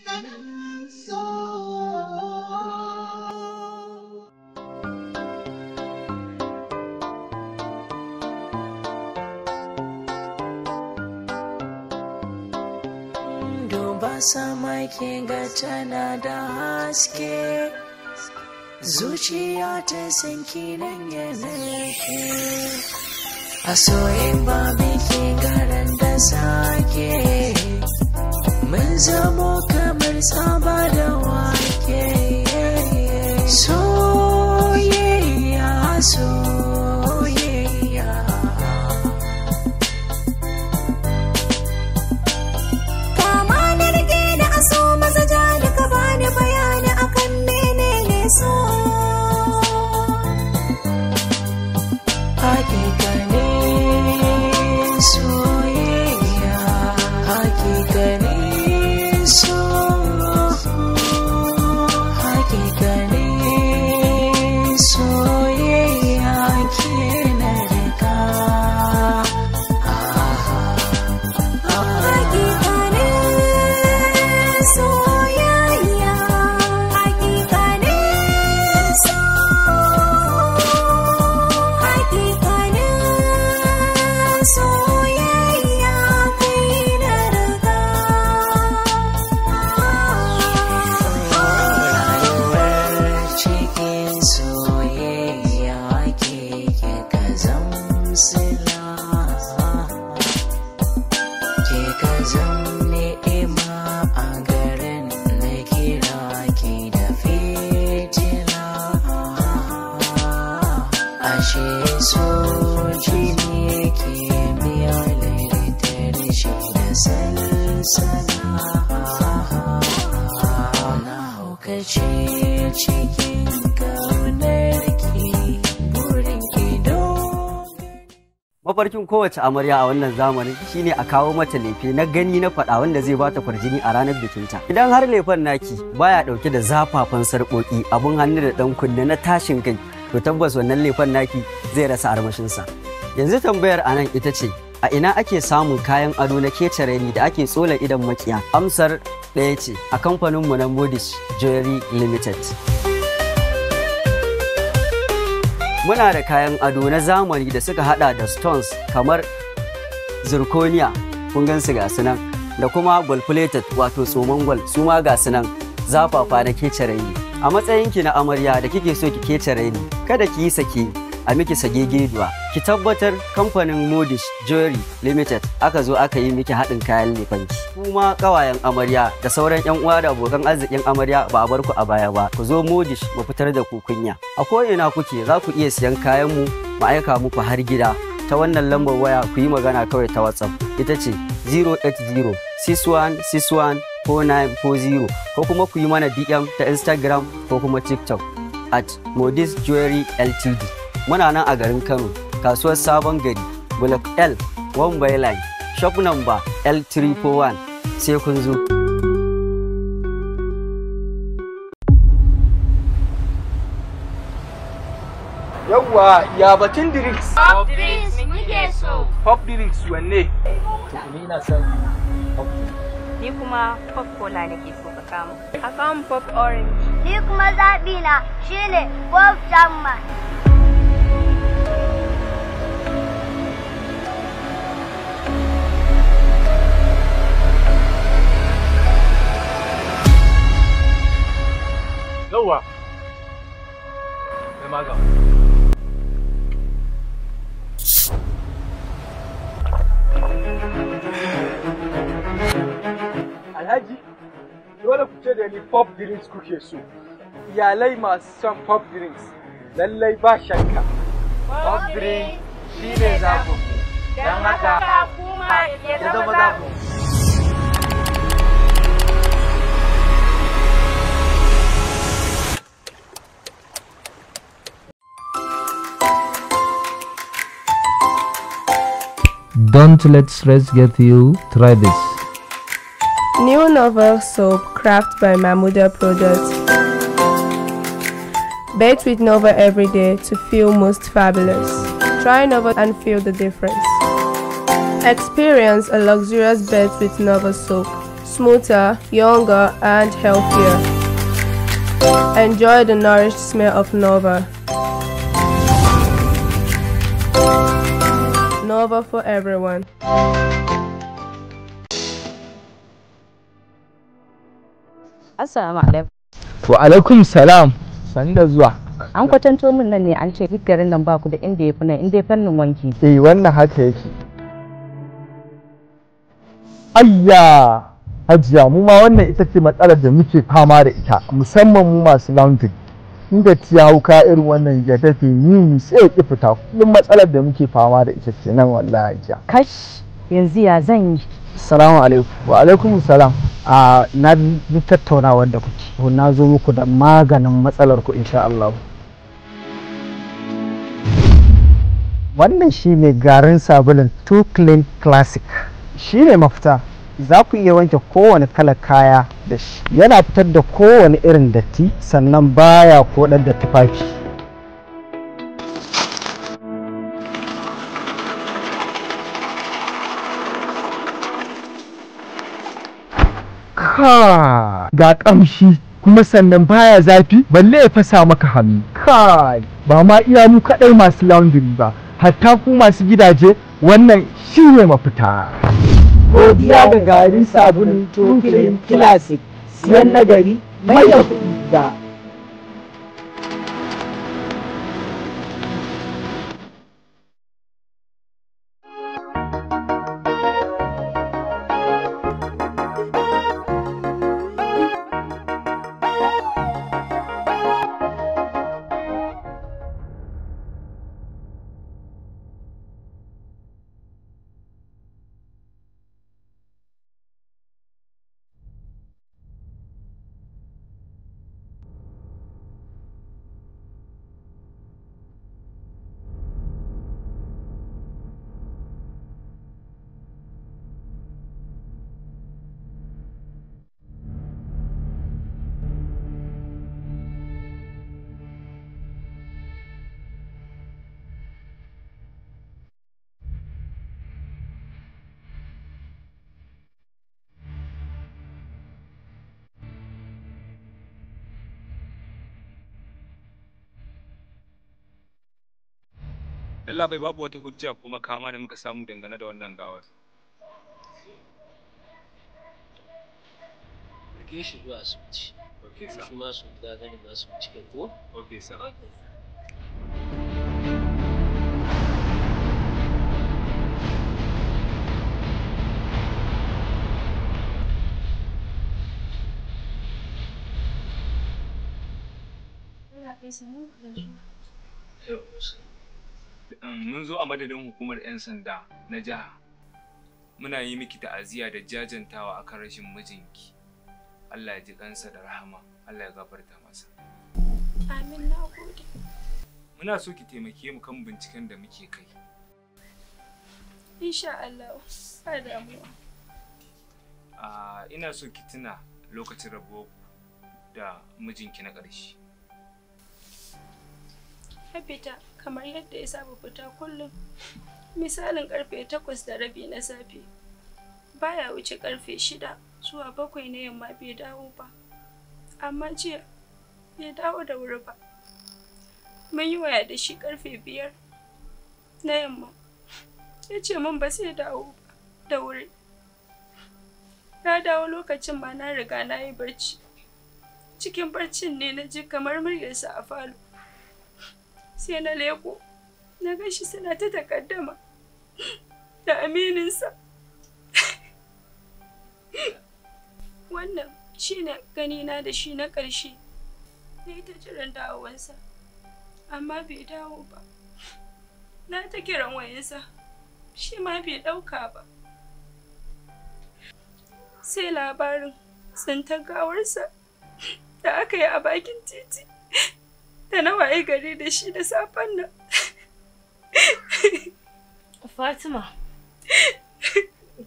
Hakikanin so. Duba sama ke ga tana da haske, zuciya ta san kinan ya narke. A soyin babu ke garan da sake, mun zamo kamar tsaba da wake. Soyayya, soyayya. Kama na rike da aso maza ja da ka bani bayani akan menene so. Hakikanin soyayya, hakikanin so, hakikanin soyayya ke na rika. Hakikanin soyayya, hakikanin so, hakikanin soyayya kai na riga. Rayuwar cikin soyayya ke ka zamsila, ke ka zam ni'ima a garin na kira ki da fitila. Ashe so jini ke biya liritar shi da salsala. Na haukace cikin kaunar ki, burin ki don Mafarkin kowace amarya a wannan zamanin shine a kawo mata lefe na gani na faɗa wanda zai bata kwarjini a ranar bikinta. Idan har lefen naki baya ɗauke da zafafan sarƙoƙi, abun hannu da ɗan kunne na tashin kai, to tabbas wannan lefen naki zai rasa armashinsa. Yanzu tambayar a nan ita ce, a ina ake samun kayan ado na kece raini da ake tsola idon makiya? Amsar ɗaya ce, a kamfaninmu na Modish Jewelry Limited. Muna da kayan ado na zamani da suka hada da stones kamar zirconia, kun gansu ga su nan, da kuma gold plated wato tsoman gwal, su ma ga su nan zafafa na kece raini. A matsayinki na amarya da kike so ki kece raini, kada ki yi sake a miki sagegeduwa. Ki tabbatar kamfanin Modish Jewelry Limited aka zo aka yi miki haɗin kayan lefanki. Kuma ƙawayen amarya da sauran 'yan uwa da abokan arzikin amarya ba a bar ku a baya ba. Ku zo Modish mu fitar da ku kunya. A ko'ina kuke za ku iya siyan kayan mu mu aika muku har gida. Ta wannan lambar waya ku yi magana kawai ta WhatsApp. Ita ce 080 6161 4940 ko kuma ku yi mana DM ta Instagram ko kuma TikTok at Modis Jewelry Ltd. Muna nan a garin Kano, kasuwar Sabon Gari, Block L, 1 by line, shop number L341. Sai kun zo. Yawwa, ya batun drinks? Pop drinks muke so. Pop drinks wanne? Ni ina son Ni kuma pop cola nake so ka kama. A kawo pop orange. Ni kuma zaɓi na shine Bob Chapman. Yawwa. Kai maga. Alhaji, dole ku ce da ni pop drinks kuke so. Iyalai masu son pop drinks, lallai ba shakka. Pop drink shine zaɓin. Don haka kuma ya zama zaɓin. Don't let stress get you. Try this. New Novel Soap, crafted by Mahmuda Products. Bathe with Nova every day to feel most fabulous. Try Nova and feel the difference. Experience a luxurious bath with Nova Soap. Smoother, younger, and healthier. Enjoy the nourished smell of Nova. Nova for everyone. Assalamu alaikum. Wa alaikum salam. Sani da zuwa. An kwatanto min nan ne an ce duk garin nan ba ku da inda ya fi nan inda ya fannin wanki. Eh, wannan haka yake. Ayya! Hajiya, mu ma wannan ita ce matsalar da muke fama da ita, musamman mu masu laundry. Inda ya hau ka irin wannan ya tafi ni sai ya ki fita. Kullum matsalar da muke fama da ita ce nan wallahi, Hajiya. Kash, yanzu ya zan yi? Assalamu alaikum. Wa alaikum salam. A na bi tattaunawar da kuke. Na zo muku da maganin matsalar ku insha Allah. Wannan shi ne garin sabulun Too Clean Classic. Shi ne mafita. Za ku iya wanke kowane kalar kaya da shi. Yana fitar da kowane irin datti, sannan baya koɗar da tufafi. Ka ga kamshi, kuma sannan baya zafi balle ya fasa maka hannu. Kai, ba ma iya mu kadai masu laundry ba, hatta ku masu gidaje, wannan shine mafita. Godiya ga garin sabulun Too Clean Classic. Siyan nagari mai da kuɗi da. Yallabai, babu wata hujja kuma kama da muka samu dangane da wannan gawar. Rike shi zuwa asibiti. Okay, sir. Su ma su gida gani za su cike ko? Okay, sir. Mun zo a madadin hukumar 'yan sanda na jiha. Muna yi miki ta'aziyya da jajantawa akan rashin mijinki. Allah ya ji kansa da rahama, Allah ya gafarta masa. Amin, na gode. Muna so ki taimake mu kan binciken da muke kai. Insha Allah, ba damuwa. Ah, ina so ki tuna lokacin rabuwar da mijinki na ƙarshe. Ya fita kamar yadda ya saba fita kullum. Misalin karfe 8:30 na safe. Baya wuce karfe 6 zuwa 7 na yamma bai dawo ba. Amma jiya bai dawo da wuri ba. Mun yi waya da shi karfe 5 na yamma. Ya ce min ba zai dawo ba da wuri. Na dawo lokacin ma na riga na yi barci. Cikin barcin ne na ji kamar muryarsa a falo. Sai na leko, na ga shi suna ta takaddama da amininsa. Wannan shi ne ganina da shi na ƙarshe. Na yi ta jiran dawowansa, amma bai dawo ba. Na ta kiran wayansa, shi ma bai ɗauka ba. Sai labarin tsintar gawarsa da aka yi a bakin titi da na waye gari da shi da safen nan. Fatima,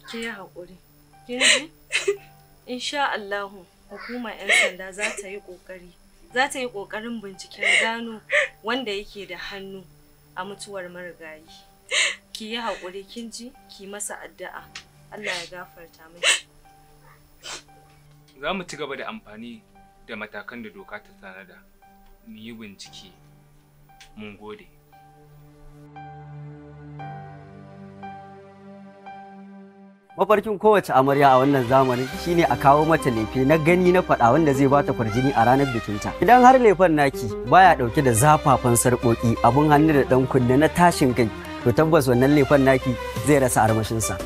ki yi haƙuri. Kin ji? Insha Allahu, hukumar 'yan sanda za ta yi ƙoƙari. Za ta yi ƙoƙarin binciken gano wanda yake da hannu a mutuwar marigayi. Ki yi haƙuri, kin ji? Ki masa addu'a. Allah ya gafarta mishi. Za mu ci gaba da amfani da matakan da doka ta tanada. Mu yi bincike. Mun gode. Mafarkin kowace amarya a wannan zamanin shine a kawo mata lefe na gani na faɗa wanda zai bata kwarjini a ranar bikinta. Idan har lefen naki baya ɗauke da zafafan sarƙoƙi, abun hannu da ɗan kunne na tashin kai, to tabbas wannan lefen naki zai rasa armashinsa.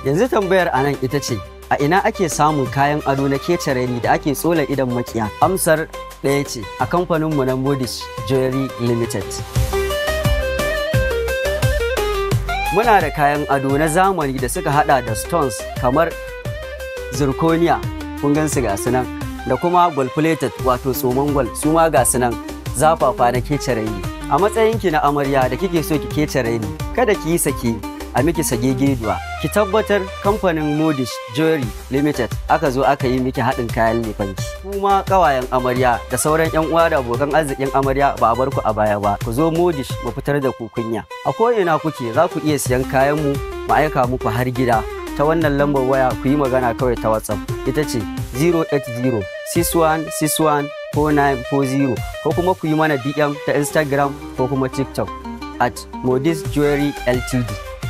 Yanzu tambayar anan ita ce, a ina ake samun kayan ado na kece raini da ake tsola idon makiya? Amsar ɗaya ce, a kamfaninmu na Modish Jewelry Limited. Muna da kayan ado na zamani da suka hada da stones kamar zirconia, kun gansu ga su nan, da kuma gold plated wato tsoman gwal, su ma ga su nan zafafa na kece raini. A matsayinki na amarya da kike so ki kece raini, kada ki yi sake a miki sagegeduwa. Ki tabbatar kamfanin Modish Jewelry Limited aka zo aka yi miki haɗin kayan lefanki. Kuma ƙawayen amarya da sauran 'yan uwa da abokan arzikin amarya ba a bar ku a baya ba. Ku zo Modish mu fitar da ku kunya. A ko'ina kuke za ku iya siyan kayan mu mu aika muku har gida. Ta wannan lambar waya ku yi magana kawai ta WhatsApp. Ita ce 080 6161 4940 ko kuma ku yi mana DM ta Instagram ko kuma TikTok at Modis Jewelry Ltd.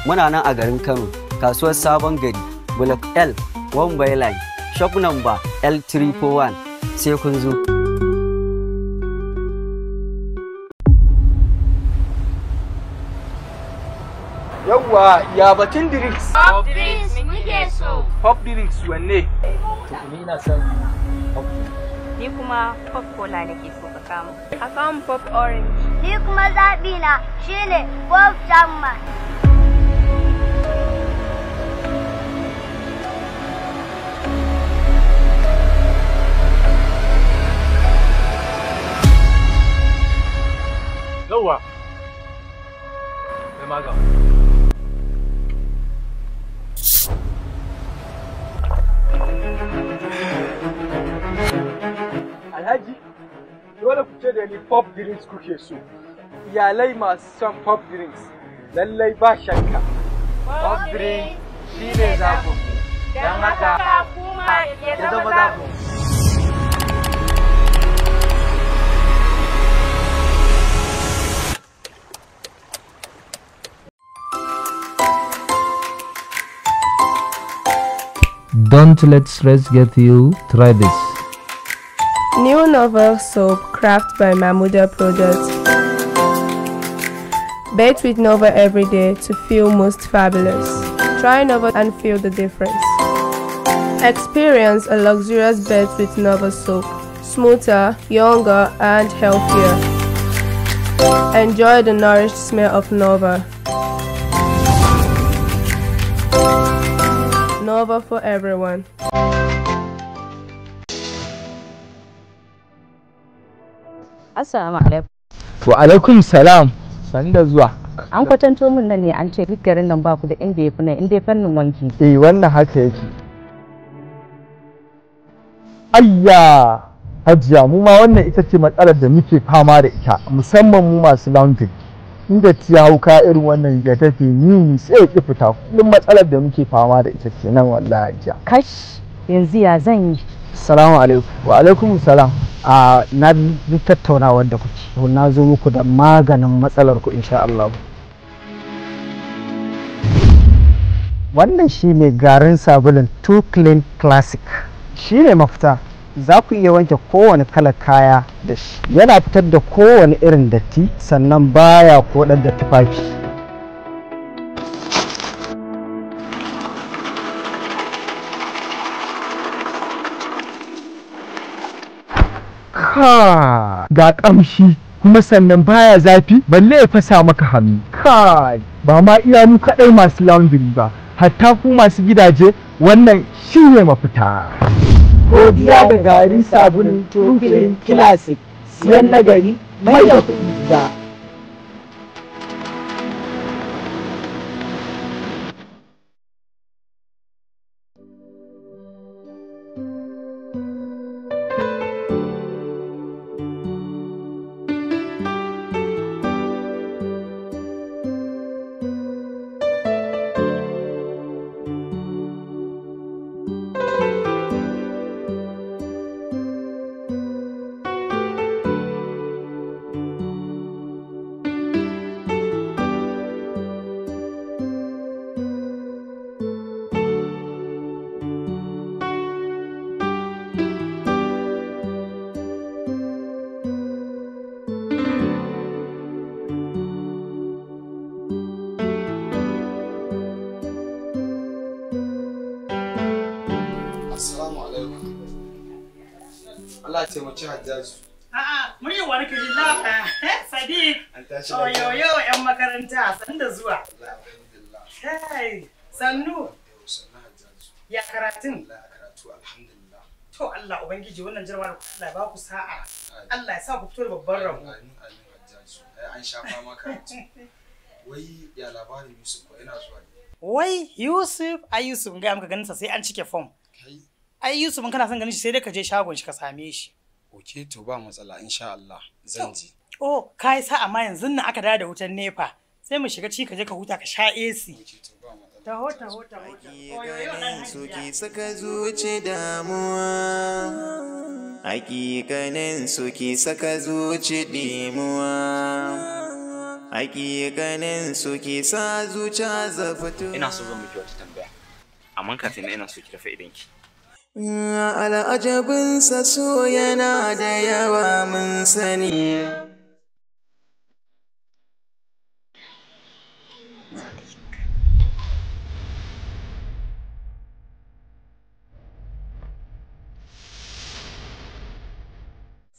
Muna nan a garin Kano, kasuwar Sabon Gari, Block L, 1 by line, shop number L341. Sai kun zo. Yawwa, ya batun drinks. Pop drinks muke so. Pop drinks wanne? Ni ina son pop. Ni kuma pop cola nake so ka kama. A kawo pop orange. Ni kuma zaɓi na shine Pop Chapman. Yawwa. Kai maga. Alhaji, dole ku ce da ni pop drinks kuke so. Iyalai masu son pop drinks, lallai ba shakka. Pop drinks shine zaɓin. Don haka kuma ya zama zaɓin. Don't let stress get you. Try this. New Novel Soap, crafted by Mahmuda Products. Bathe with Nova every day to feel most fabulous. Try Nova and feel the difference. Experience a luxurious bath with Nova Soap. Smoother, younger, and healthier. Enjoy the nourished smell of Nova. Nova for everyone. Assalamu alaikum. Wa alaikum salam. Sani da zuwa. An kwatanto min nan ne an ce duk garin nan ba ku da inda ya fi nan inda ya fannin wanki. Eh, wannan haka yake. Ayya! Hajiya, mu ma wannan ita ce matsalar da muke fama da ita, musamman mu masu laundry. Inda ya hau ka irin wannan ya tafi ni sai ya ki fita. Kullum matsalar da muke fama da ita kenan wallahi hajiya. Kash, yanzu ya zan yi. Assalamu alaikum. Wa alaikum salam. A na bi tattaunawar da kuke. Na zo muku da maganin matsalar ku insha Allah. Wannan shine garin sabulun Too Clean Classic. Shine mafita. Za ku iya wanke kowane kalar kaya da shi. Yana fitar da kowane irin datti sannan baya koɗar da tufafi. Ka ga kamshi kuma sannan baya zafi balle ya fasa maka hannu. Kai, ba ma iya mu kaɗai masu laundry ba, hatta ku masu gidaje wannan shine mafita. Godiya da garin sabulun Too Clean Classic, siyan nagari mai da kuɗi gida. Allah ya taimaki Hajjaju. A'a, muryar wa nake ji la Sadiq. An tashi lafiya. Oyoyo yan makaranta, sannu da zuwa. Alhamdulillah. Kai, sannu. Sannu Hajjaju. Ya karatun? Allah ya karatu alhamdulillah. To Allah ubangiji wannan jarabawa da Allah ya ba ku sa'a. Allah ya sa ku fito da babban rabo. Amin amin Hajjaju. Ai an sha fama karatu. Wai ya labarin Yusuf ko ina zuwa ne. Wai Yusuf, ai Yusuf in ga maka ganin sa sai an cike form. Kai. Ai Yusuf in kana son ganin shi sai dai ka je shagon shi ka same shi. Oke to ba matsala insha Allah zan je. Oh, kai sa'a ma yanzu nan aka dawo da wutan nefa. Sai mu shiga ciki ka je ka huta ka sha AC. Taho taho taho. Oyoyo dan Suki saka zuci damuwa, hakikanin suki saka zuci dimuwa, hakikanin suki sa zuciya zafto. Ina so zan miki wata tambaya. Amma kafin nan ina so ki rufe idonki. Al'ajabinsa so yana da yawa mun sani.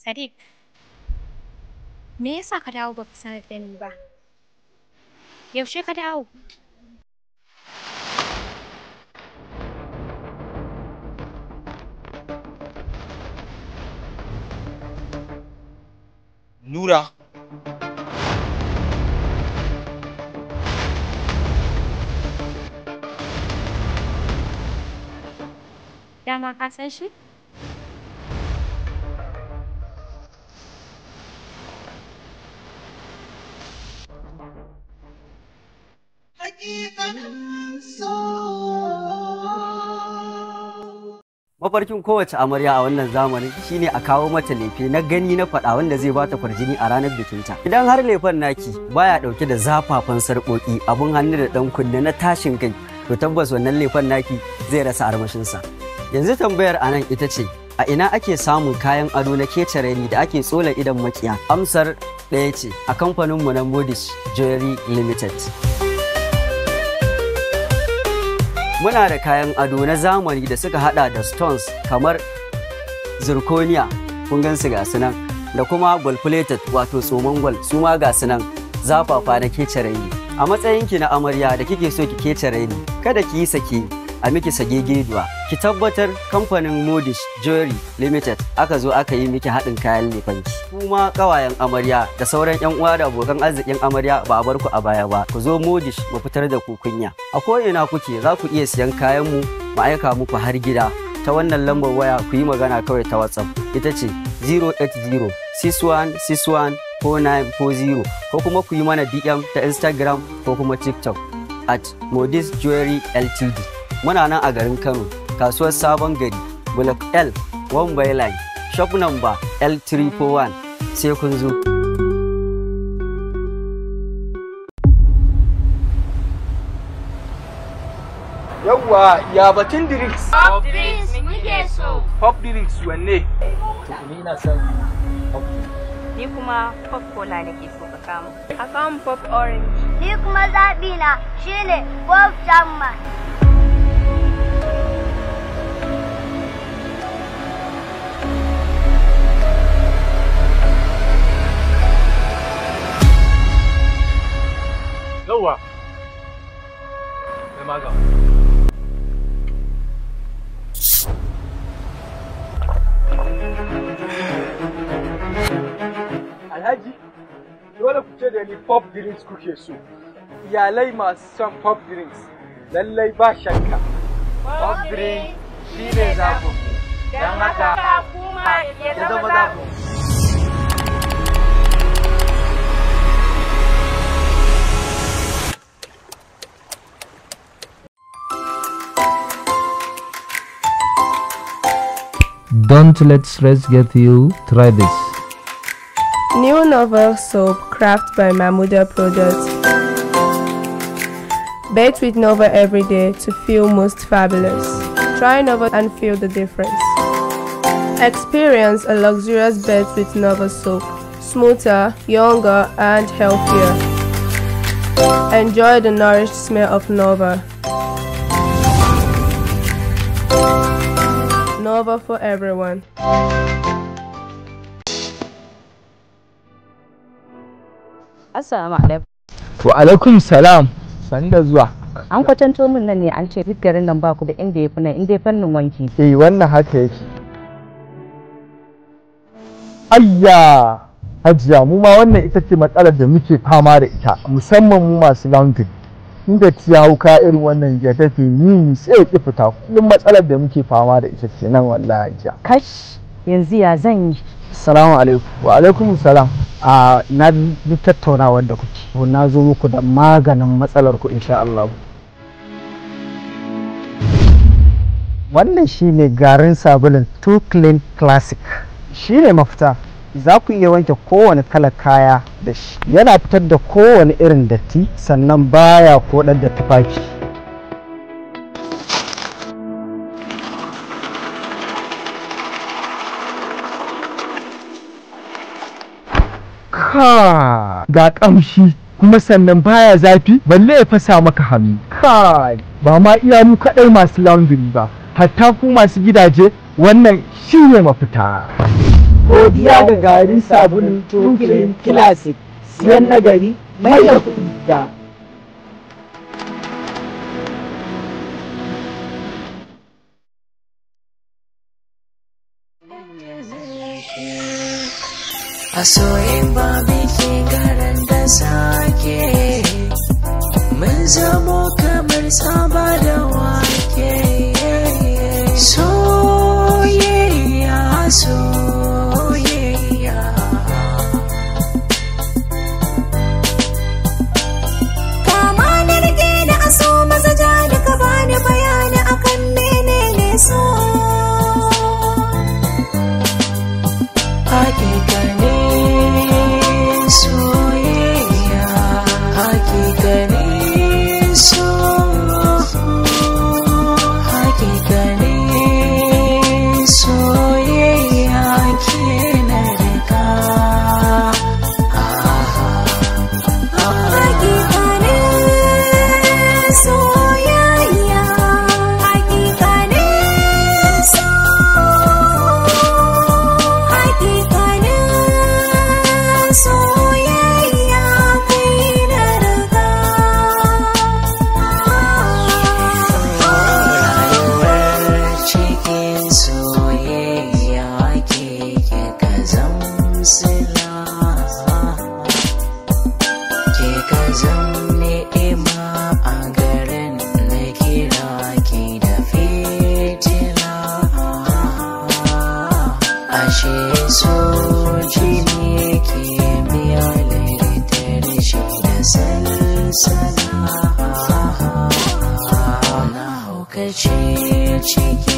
Sadiq, me yasa ka dawo baka sanar da ni ba? Yaushe ka dawo? Nura. Dama ka san shi? Mafarkin kowace amarya a wannan zamanin shine a kawo mata lefe na gani na faɗa wanda zai bata kwarjini a ranar bikinta. Idan har lefen naki baya ɗauke da zafafan sarƙoƙi, abun hannu da ɗan kunne na tashin kai, to tabbas wannan lefen naki zai rasa armashinsa. Yanzu tambayar anan ita ce, a ina ake samun kayan ado na kece raini da ake tsola idon makiya? Amsar ɗaya ce, a kamfaninmu na Modish Jewelry Limited. Muna da kayan ado na zamani da suka hada da stones kamar zirconia, kun gansu ga su nan, da kuma gold plated wato tsoman gwal su ma ga su nan zafafa na kece raini. A matsayinki na amarya da kike so ki kece raini, kada ki yi sake a miki sagegeduwa. Ki tabbatar kamfanin Modish Jewelry Limited aka zo aka yi miki haɗin kayan lefanki. Kuma ƙawayen amarya da sauran 'yan uwa da abokan arzikin amarya ba a bar ku a baya ba. Ku zo Modish mu fitar da ku kunya. A ko'ina kuke za ku iya siyan kayan mu mu aika muku har gida. Ta wannan lambar waya ku yi magana kawai ta WhatsApp. Ita ce 080 6161 4940 ko kuma ku yi mana DM ta Instagram ko kuma TikTok at Modis Jewelry Ltd. Muna nan a garin Kano, kasuwar Sabon Gari, Block L, 1 by line, shop number L341. Sai kun zo. Yawwa ya batun drinks. Pop drinks muke so. Pop drinks wanne? To ni ina son pop. Ni kuma pop cola nake so ka kama. A kawo pop orange. Ni kuma zaɓi na shine Bob Chapman. Yawwa. Kai maga. Alhaji, dole ku ce da ni pop drinks kuke so. Iyalai masu son pop drinks, lallai ba shakka. Pop drink shine zaɓin. Don haka kuma ya zama zaɓin. Don't let stress get you. Try this. New Novel Soap, crafted by Mahmuda Products. Bathe with Nova every day to feel most fabulous. Try Nova and feel the difference. Experience a luxurious bath with Nova Soap. Smoother, younger, and healthier. Enjoy the nourished smell of Nova. Nova for everyone. Assalamu alaikum. Wa alaikum salam. Sanda zuwa. An kwatanto min nan ne an ce duk garin nan ba ku da inda ya fi nan inda ya fannin wanki. Eh, wannan haka yake. Ayya! Hajiya, mu ma wannan ita ce matsalar da muke fama da ita, musamman mu masu laundry. Inda ya hau ka irin wannan ya tafi ni sai ya ki fita. Kullum matsalar da muke fama da ita kenan wallahi, Hajiya. Kash, yanzu ya zan yi? Assalamu alaikum. Wa alaikum salam. A na bi tattaunawar da kuke. Na zo muku da maganin matsalar ku insha Allah. Wannan shine garin sabulun Too Clean Classic. Shine mafita. Za ku iya wanke kowane kalar kaya da shi. Yana fitar da kowane irin datti, sannan baya koɗar da tufafi. Ka ga kamshi, kuma sannan baya zafi balle ya fasa maka hannu. Kai, ba ma iya mu kaɗai masu laundry ba, hatta ku masu gidaje, wannan shine mafita. Godiya ga garin sabulun True Classic, siyan nagari mai da kuɗi da. A soyin babu ke garan da sake, mun zamo kamar tsaba da wake. Soyayya, soyayya. Kama na rike da aso maza ja da ka bani bayani akan menene so. Hakika ne soyayya, hakika ne so, hakika ne soyayya ke na rika. Hakika ne soyayya, hakika ne so, hakika ne soyayya kai na riga. Rayuwar cikin soyayya ke ka zamsila, ke ka zam ni'ima a garin na kira ki da fitila. Ashe so jini ke biya liritar shi da salsala. Na haukace cikin